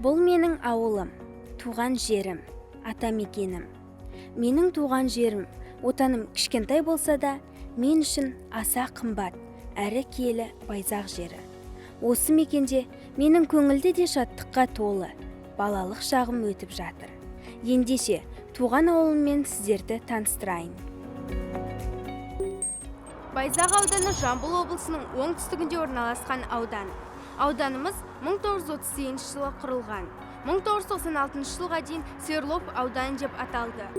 Бұл менің ауылым, туған жерім, атамекенім. Менің туған жерім, отаным кішкентай болса да, мен үшін аса қымбат, әрі киелі Байзақ жері. Осы мекенде менің көңілді де шаттыққа толы балалық шағым өтіп жатыр. Ендеше, туған ауылыммен сіздерді таныстырайын. Байзақ ауданы Жамбыл облысының оңтүстігінде орналасқан аудан. Ауданымыз 1938 жылы құрылған. 1996 жылға дейін Свердлов ауданы деп аталды.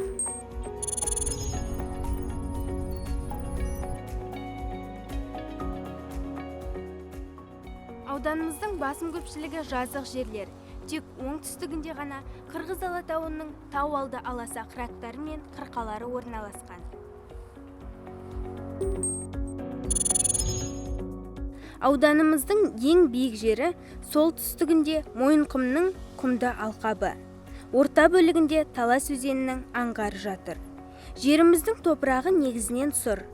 Ауданымыздың басым көпшілігі жазық жерлер. Тек оңтүстігінде ғана Қырғыз Алатауының тау алды аласа қыраттары мен қырқалары орналасқан. Ауданымыздың ең биік жері солтүстігінде Мойынқұмның құмды алқабы. Орта бөлігінде Талас өзенінің аңғары жатыр. Жеріміздің топырағы негізінен сұр.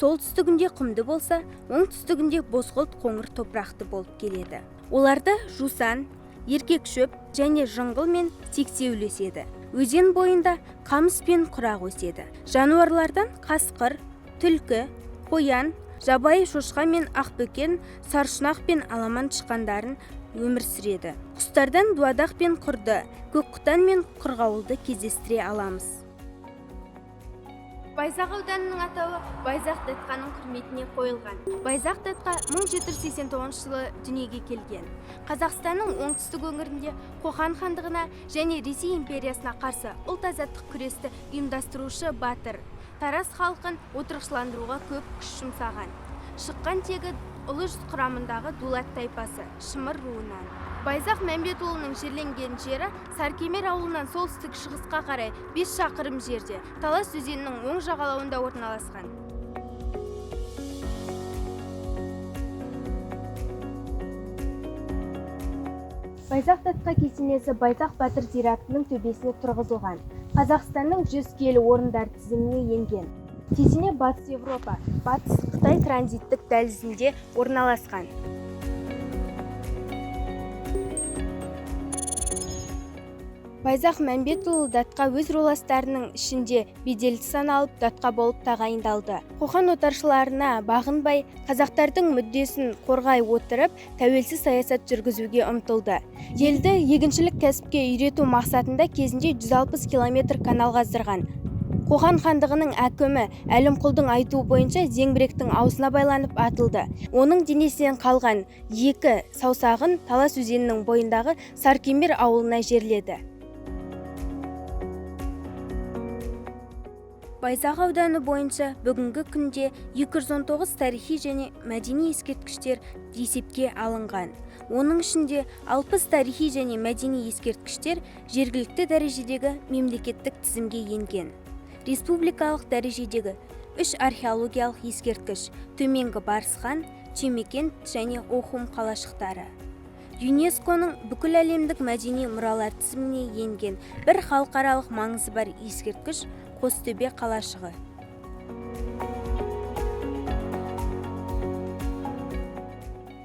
Солтүстігінде құмды болса, оңтүстігінде бозғылт қоңыр топырақты болып келеді. Оларда жусан, еркек шөп және жыңғыл мен сексеуіл өседі. Өзен бойында қамыс пен құрақ өседі. Жануарлардан қасқыр, түлкі, қоян, жабайы шошқа мен ақбөкен, саршұнақ пен аламан тышқандарын өмір сүреді. Құстардан дуадақ пен құрды, көкқұтан мен қырғауылды кездестіре аламыз. Байзақ ауданының атауы Байзақ датқаның құрметіне қойылған. Байзақ датқа 1789 жылы дүниеге келген. Қазақстанның оңтүстік өңірінде Қоқан хандығына және Ресей империясына қарсы ұлт азаттық күресті ұйымдастырушы батыр. Тараз халқын отырықшыландыруға көп күш жұмсаған. Шыққан тегі Ұлы жүз құрамындағы Дулат тайпасы, Шымыр руынан. Байзақ Мәмбетұлының жерленген жері Саркемер ауылынан солтүстік шығысқа қарай 5 шақырым жерде, Талас өзенінің оң жағалауында орналасқан. Байзақ датқа кесенесі Байзақ батыр зиратының төбесіне тұрғызылған. Қазақстанның 100 киелі орындар тізіміне енген. Кесене Батыс Европа, Батыс Қытай транзиттік дәлізінде орналасқан. Байзақ Мәмбетұлы датқа өз руластарының ішінде беделді саналып, датқа болып тағайындалды. Қоқан отаршыларына бағынбай, қазақтардың мүддесін қорғай отырып, тәуелсіз саясат жүргізуге ұмтылды. Елді егіншілік кәсіпке үйрету мақсатында кезінде 160 километр канал қаздырған. Қоқан хандығының әкімі Әлімқұлдың айтуы бойынша зеңбіректің аузына байланып атылды. Оның денесінен қалған 2 саусағын Талас өзенінің бойындағы Саркемер ауылына жерледі. Байзақ ауданы бойынша бүгінгі күнде 219 тарихи және мәдени ескерткіштер есепке алынған. Оның ішінде 60 тарихи және мәдени ескерткіштер жергілікті дәрежедегі мемлекеттік тізімге енген. Республикалық дәрежедегі 3 археологиялық ескерткіш Төменгі Барысхан, Чемекент және Охум қалашықтары. ЮНЕСКО-ның бүкіл әлемдік мәдени мұралар тізіміне енген бір халықаралық маңызы бар ескерткіш Қостөбе қалашығы.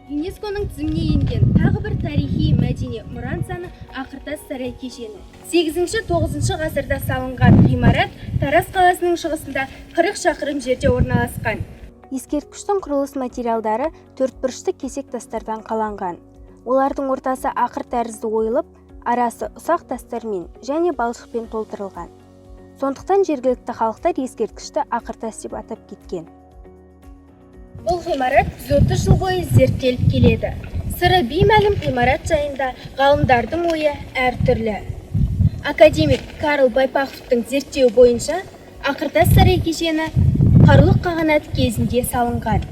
ЮНЕСКО-ның тізіміне енген тағы бір тарихи мәдени мұра нысаны Ақыртас сарай кешені. 8-9 ғасырда салынған ғимарат Тараз қаласының шығысында 40 шақырым жерде орналасқан. Ескерткіштің құрылыс материалдары төртбұрышты кесек тастардан қаланған. Олардың ортасы ақыр тәрізді ойылып, арасы ұсақ тастармен және балшықпен толтырылған. Сондықтан жергілікті халықтар ескерткішті Ақыртас деп атап кеткен. Бұл ғимарат 130 жыл бойы зерттеліп келеді. Сыры беймәлім ғимарат жайында ғалымдардың ойы әртүрлі. Академик Карл Байпақовтың зерттеуі бойынша Ақыртас сарай кешені Қарлұқ қағанаты кезінде салынған.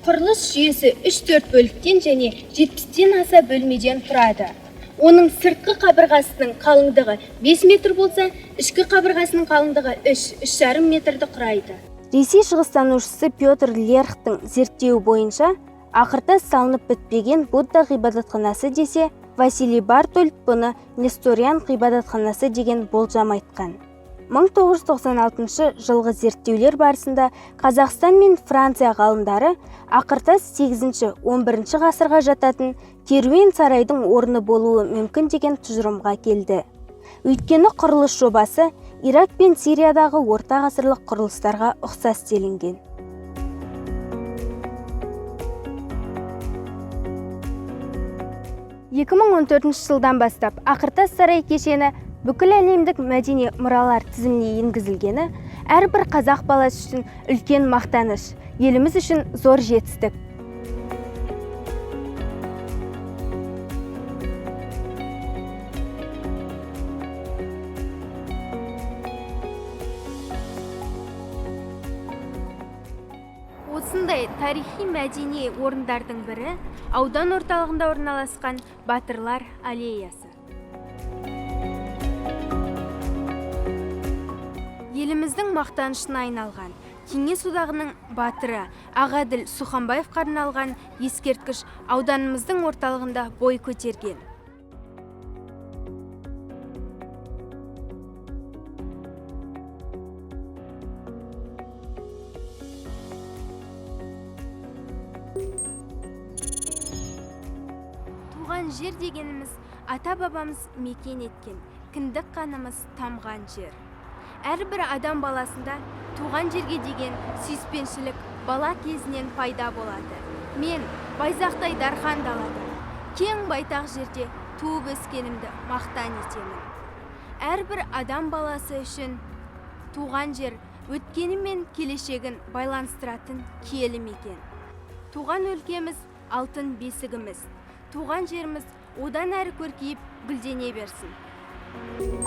Құрылыс жүйесі 3-4 бөліктен және 70-тен аса бөлмеден тұрады. Оның сыртқы қабырғасының қалыңдығы 5 метр болса, ішкі қабырғасының қалыңдығы 3-3,5 метрді құрайды. Ресей шығыстанушысы Петр Лерхтің зерттеуі бойынша Ақыртас салынып бітпеген Будда ғибадатханасы десе, Василий Бартольд бұны Несториан ғибадатханасы деген болжам айтқан. 1996 жылғы зерттеулер барысында Қазақстан мен Франция ғалымдары Ақыртас 8-11 ғасырға жататын керуен сарайдың орны болуы мүмкін деген тұжырымға келді. Өйткені құрылыс жобасы Ирак пен Сириядағы орта ғасырлық құрылыстарға ұқсас делінген. 2014 жылдан бастап Ақыртас сарай кешені бүкіл әлемдік мәдени мұралар тізіміне енгізілгені әрбір қазақ баласы үшін үлкен мақтаныш, еліміз үшін зор жетістік. Осындай тарихи мәдени орындардың бірі аудан орталығында орналасқан Батырлар аллеясы. Еліміздің мақтанышына айналған Кеңес Одағының батыры Ағаділ Суханбаевқа арналған ескерткіш ауданымыздың орталығында бой көтерген. Туған жер дегеніміз ата-бабамыз мекен еткен, кіндік қанымыз тамған жер. Әрбір адам баласында туған жерге деген сүйіспеншілік бала кезінен пайда болады. Мен Байзақтай дархан далада, кең байтақ жерде туып өскенімді мақтан етемін. Әрбір адам баласы үшін туған жер өткені мен келешегін байланыстыратын киелі мекен. Туған өлкеміз алтын бесігіміз. Туған жеріміз одан әрі көркейіп гүлдене берсін.